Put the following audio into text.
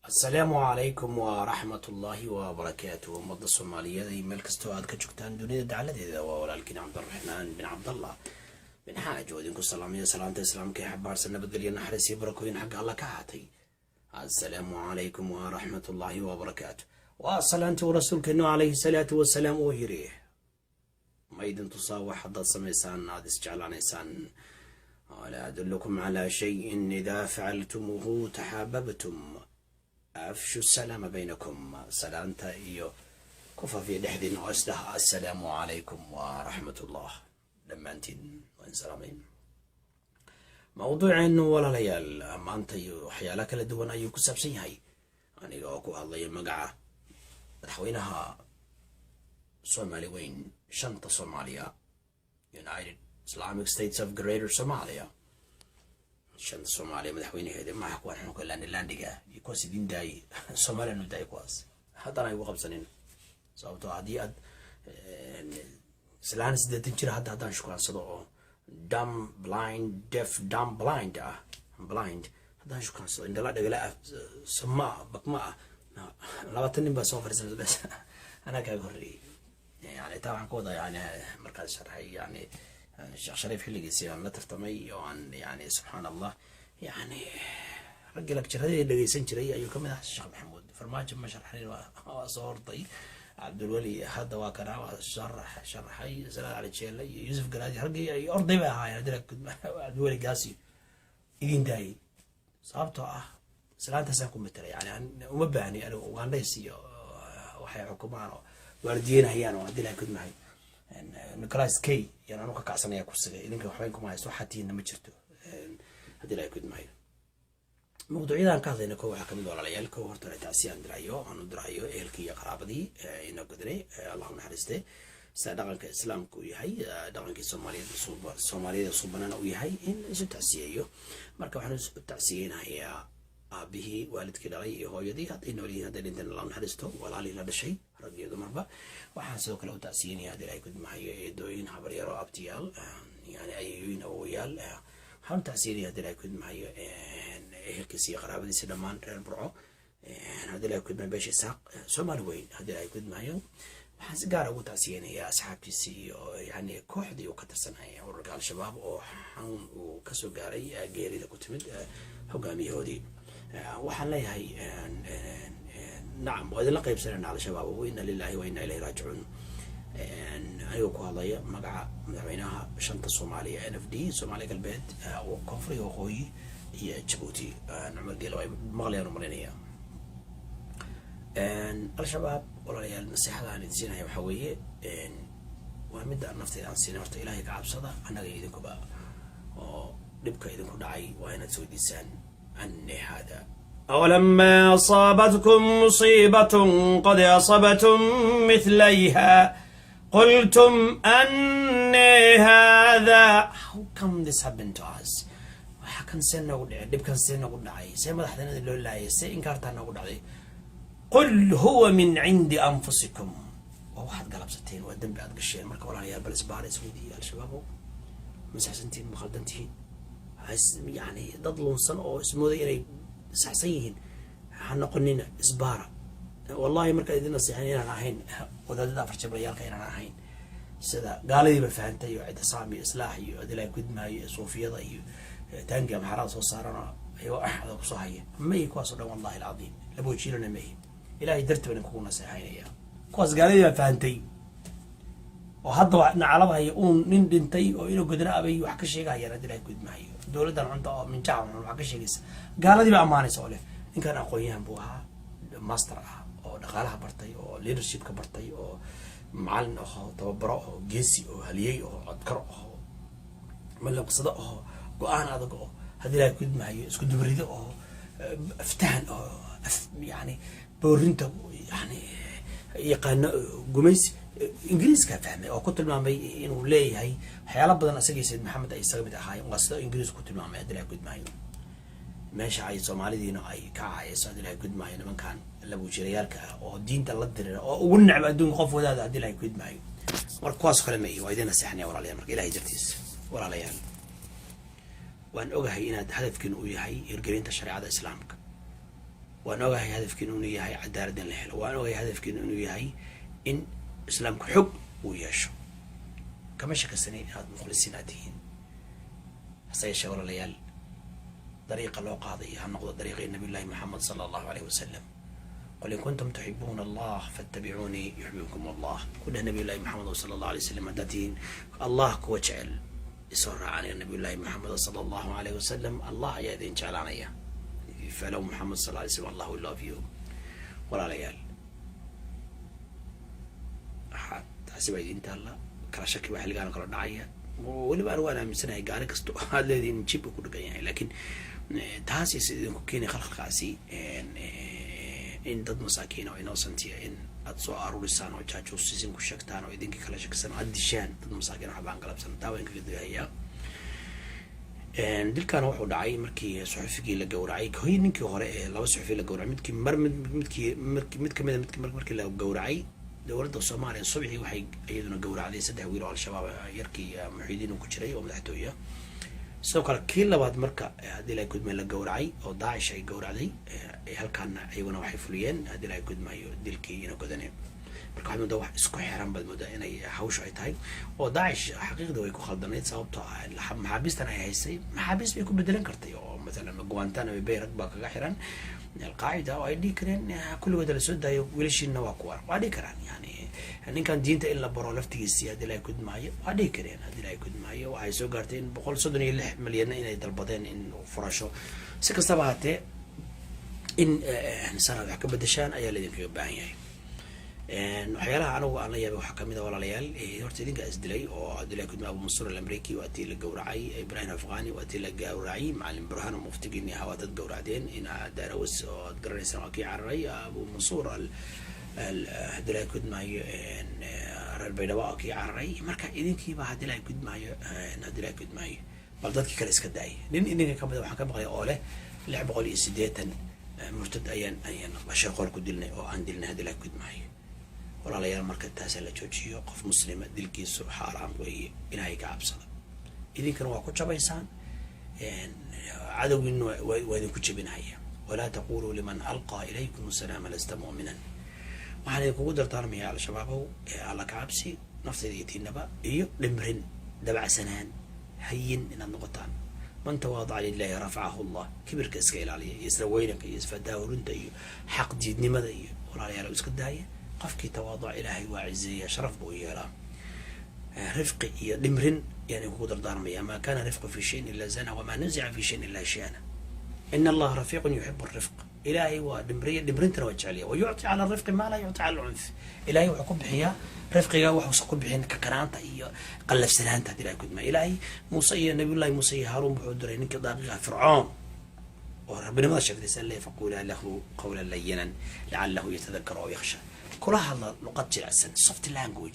Asalaamu calaykum waraxmatullaahi wabarakaatu. Ummadda Soomaaliyeed ay meel kastoo aad ka joogtaan dunida dacaladeeda, waa walaalkiin Cabdiraxmaan bin Cabdallah bin Xaaj oo idinku salaamaya salaanta Islaamka ee xabaarsan nabadgelyo, naxariis iyo barakooyin xagga Alla ka ahaatay. Assalaamu calaykum waraxmatullaahi wabarakaatu. Waa salaantii uu rasuulkeenu calayhi salaatu wasalaam uu yiri: "Ma idin tusaa wax haddaad samaysaan aada isjeclaanaysaan? Alaa adullukum calaa shayin idaa facaltumuuhu taxaababtum? Afshu salaama baynakum." Salaanta iyo ku faafiya dhexdiina oo isdhaha assalaamu calaykum waraxmatullah. Dhammaantiin waan salaamay. Mawduuceennu, walaalayaal, maanta iyo waxyaala kala duwan ayuu ku saabsan yahay. Aniga oo ku hadlaya magaca madaxweynaha Soomaali weyn, shanta Soomaaliya, United Islamic States of Greater Somalia, shanta Soomaaliya madaxweynaheeda, maaha kuwaan xunka landilandiga iyo kuwaas idin daayey. Soomaaliya nu daayay kuwaas haddana ay ugu qabsanin, sababtoo haddii aad islaan 80 jir hadda haddaan shukaansado oo dumb, blind, deaf, dumb, blind ah, blind haddaan shukaansado, indhala, dhagala ah, sama bakma ah, 20 nin baa soo fadhiisanaysa, bes anaa kaaga horreeyey. Yani taa waxaan ka wadaa, yani markaas sharxay, yani Sheekh Shariif xilligiisii aan la tartamay oo aan, yani subxaan Allah, yani raggii lecture-adii dhegeysan jiray ayuu kamid ah Sheekh Maxamuud. Farmaajo ma sharxanin, waa soo hortay. Cabdulweli hadda waa kana, waa sharaxay. Salaad Cali Jeelle iyo Yuusuf Garaadi raggii ay orday bay ahaayeen. Cabdiweli Gaasi idin daayey, sababtoo ah islaantaasaan ku matelay. Yani uma baahni anigu Ugandhays iyo waxay xukumaan oo waardiyeynayaan oo haddii laha gudmahay Nicholas Kay yaan anu ka kacsanaya kursiga. Idinka waxba kuma haysto, waxaa tihiinna ma jirto haddii laha gudmahayo. Mawduucyadaan ka hadlayna ko waxaa kamid, walaalayaal, ko horta tacsiya aan dirayo, aan u dirayo ehelkii iyo qaraabadii inoo godnay, Allah u naxariiste. Sida dhaqanka Islaamka uu yahay, dhaqankii Soomaaliyeed, Soomaaliyada suubanana uu yahay in isu tacsiyeeyo. Marka waxaan isu tacsiyeynayaa aabihii, waalidkii dhalay iyo hooyadii hadday nool yihiin, hadday dhinteen Allah naxariisto, walaalihii la dhashay, rag iyo dumarba. Waxaan sidoo kale u tacsiyeynayaa, haddii Ilahay gudmahayo, eedooyin, habaryaro, abtiyaal, yani ayayooyin, awowayaal. Waxaan u tacsiyeynaya, haddii Ilahay gudmahayo, ehelkiisa iyo qaraabadiisa, dhammaan reer Burco, haddii Ilahay gudmahayo, beesha Isaaq, Soomaali weyn. Haddii Ilahay gudmahayo, waxaan si gaara ugu tacsiyeynayaa asxaabtiisi iyo yani kooxdii uu ka tirsanaya ururka Al-Shabaab oo xanuun uu kasoo gaaray geerida ku timid hogaamiyahoodii. Waxaan leeyahay, nacam, waa idinla qaybsanayna Al-Shabaab. Wa inna lillahi wa inna ilayhi raajicuun. Anigoo ku hadlaya magaca madaxweynaha shanta Soomaaliya, NFD, Soomaaliya Galbeed, Koonfuriga, Waqooyi iyo Jabuuti, Cumar Geela, ay maqlayaan u malinaya. Al-Shabaab, walaalayaal, nasiixada aan idin siinaya waxaa weeye, waa midda nafteyda aan siinay: horta Ilaahay ka cabsada, annaga idinkuba, oo dhibka idinku dhacay waa inaad isweydiisaan anni hada. أولما أصابتكم مصيبة قد أصبتم مثليها قلتم أنى هذا؟ How come this happened to us? Waxa kan see noogu dhacay? Dhibkan see noogu dhacay? See madaxdanada loo laayay? See inkaartaa noogu dhacday? قل هو من عند أنفسكم. Waa waxaad galabsateen, waa dembi aad gasheen. Marka walaalayaal, bal isbaara, isweydiiya: Al-Shabaabo, ma saxsantihiin? Ma khaldantihiin? Yani dad lunsan oo ismooday inay saxsan yihiin ha noqonina, isbaara. Wallahi markaa idin nasiixan inaan ahayn wadaadada afar jablayaalka, inaan ahayn sida gaaladiiba fahantay oo ictisaam iyo Islaax iyo adilaa gudmaayo iyo suufiyada iyo taangi amxaarada soo saarana ayagoo axda kusoo haya ma ihi kuwaas o dhan. Wallahi alcadiim, laba wajiilana ma ihi. Ilahay darti baan kugu naseexaynaya. Kuwaas gaaladii baa fahantay oo hadda waa nacalabahaya uun nin dhintay oo inuu godna abay wax ka sheegahayaan. Hadii Ilahay gudmahayo, dowladdan cunta oo minjaca cun wax ka sheegaysa, gaaladii baa ammaanaysa oo leh ninkan aqoon-yahan buu ahaa, master ah, oo dhaqaalaha bartay, oo leadershipka bartay, oo macalin ahoo, tababaro oo geesi oo haliyey oo codkar ahoo, malaqsado oo go-aan adag oo, haddii Ilahay gudmahayo, isku dubarido oo aftahan oo yani boorinta yani yaqaano. Gumaysi Ingiriiskaa fahmay oo ku tilmaamay inuu leeyahay waxyaala badan asagii Sayid Maxamed ay isaga mid ahaayeen. Waa sida Ingiriisku ku tilmaamay, haddii Ilahay gudmahayo. Meesha ay Soomaalidiina ay ka caayayso, haddii Ilahay gudmahayo, nimankan labuujirayaalka ah oo diinta la dirira oo ugu necba adduunka qof wadaada, haddii Ilahay gudmahayo. Marka kuwaas kale ma ihi, waa idin naseexnaya, walaalayaal. Marka Ilahay dartiis, walaalayaal, waan ogahay inaad hadafkiina uu yahay hirgelinta shareecada Islaamka. Waan ogahay hadafkiinu inuu yahay cadaalad in la helo. Waan ogahay hadafkiinu inuu yahay in Islaamku xog uu yeesho. Kama shakasani inaad mukhlisiin aad tihiin. Hase yeeshee, walaalayaal, dariiqa loo qaaday ha noqdo dariiqii Nabiyullahi Maxamed sala Allahu alayh wasalam. "قل إن كنتم تحبون الله فاتبعوني يحببكم الله", ku dheh Nabiyullahi Maxamed sala Allahu alay wasalam. Haddaad tihiin Allah kuwa jecel, isoo raacanaya Nabiyullahi Maxamed sala Allahu alayh wasalam, Allah ayaa idin jeclaanaya. If you follow Muhammad sal alay slam, Allah will love you. Walaalayaal, waxaa taasi baa idin taalla. Kala shaki baa xilligaan kala dhacaya. Weliba anigu waan aaminsanahay gaari kasto aad leedihin chip uu ku dhagan yahay, laakiin taas is idinku keenay khalkhalkaasi, in dad masaakiin oo innocent ah in aad soo aruurisaan oo jaajuusisin ku sheegtaan oo idinkii kala shakisan oo aad dishaan dad masaakiin waxba aan galabsan. Taa waan kaga digahayaa. Dilkaana wuxuu dhacay markii suxufigii la gowracay hoy, ninkii hore ee laba suxufi la gowracay, midkii mar mid midkii mid kamida mid markii la gowracay dowladda Soomaaliya, subxii waxay iyaduna gowracday saddex wiil oo Al-Shabaab, yarkii Muxiidiin uu ku jiray oo madaxtooya. Sidoo kale kii labaad marka haddii la gudmay la gowracay oo Daacish ay gowracday, halkaana iyaguna waxay fuliyeen, haddii la gudmayo, dilkii ina Godane. Marka waxaad moodaa wax isku xiran baad moodaa inay hawsha ay tahay, oo Daacish xaqiiqdii way ku khaldanayd, sababtoo ah maxaabiistan ay haysay maxaabiis bay ku bedelan kartay, oo masalan Guantanamo Bay rag baa kaga xiran Alqaacida oo ay dhihi kareen kulligood la soo daayo, wiilashiina waa kuwan, waa dhihi karaan. Yani ninkan diinta in la baro laftigiisii, haddii la gudmaayo, waa dhihi kareen. Haddii la gudmaayo, waxay soo gaartay in 136 milyanna inay dalbadeen in furasho. Si kastaba haatee, in sanad wax ka bedeshaan ayaa laidinkaga baahan yahay. Waxyaalaha anigu aan la yaabay waxaa kamid a, walaalayaal, horta idinkaa is dilay oo haddii la gudmay Abu Mansuur Alamriki waa tii la gowracay, Ibrahim Afghani waa tii la gowracay, Macalin Burhaan oo muftigiini ahaa waa dad gowracdeen, ina Darawas oo aad garanaysaan waa kii cararay, Abu Mansuur al haddii la gudmaayo reer Baydhabo waa kii cararay. Marka idinkiiba haddii la gudmaayo, bal dadkii kale iska daayay. Nin idinka kamid a waxaan ka maqlay oo leh 680 murtad ayaan shirqool ku dilnay oo aan dilnay, haddii la gudmaayo. Walaalayaal, marka taasa la joojiyo. Qof muslima dilkiisu xaaraam weeye. Ilaahay ka cabsada. Idinkana waa ku jabaysaan, cadowgiina waa idinku jebinahaya. ولا تقولوا لمن ألقى إليكم السلام لست مؤمنا. Waxaan idinkugu dardaarmayaa, Al-Shabaabow, Alla ka cabsi, naftayda iyo tiinaba, iyo dhimrin, dabacsanaan, hayin inaad noqotaan. من تواضع لله رفعه الله. Kibirka iska ilaaliya, iyo isla weynanka, iyo isfadaahurinta, iyo xaq diidnimada, iyo walaalayaal iska daaya. Qofkii tawaaduc, Ilaahay waa cizeeya, sharaf buu yeelaa. Rifqi iyo dhimrin yaan idinkugu dardaarmaya. ما كان الرفق في شيء إلا زانه وما نزع في شيء إلا شانه. إن الله رفيق يحب الرفق. Ilaahay waa dhimriya, dhimrintana waa jeceliya. ويعطي على الرفق ما لا يعطي على العنف. Ilaahay wuxuu ku bixiyaa rifqiga waxuusan ku bixin kakanaanta iyo qallafsanaanta, hadii Ilahay kudmaa. Ilaahay Muuse iyo Nabiyullahi Muuse iyo Haaruun wuxuu diray ninkii daaqiqa Fircoon oo rabbinimada sheegtay san leeyahay: فقولا له قولا لينا لعله يتذكر أو يخشى. Kula hadla luqad jilicsan, soft language.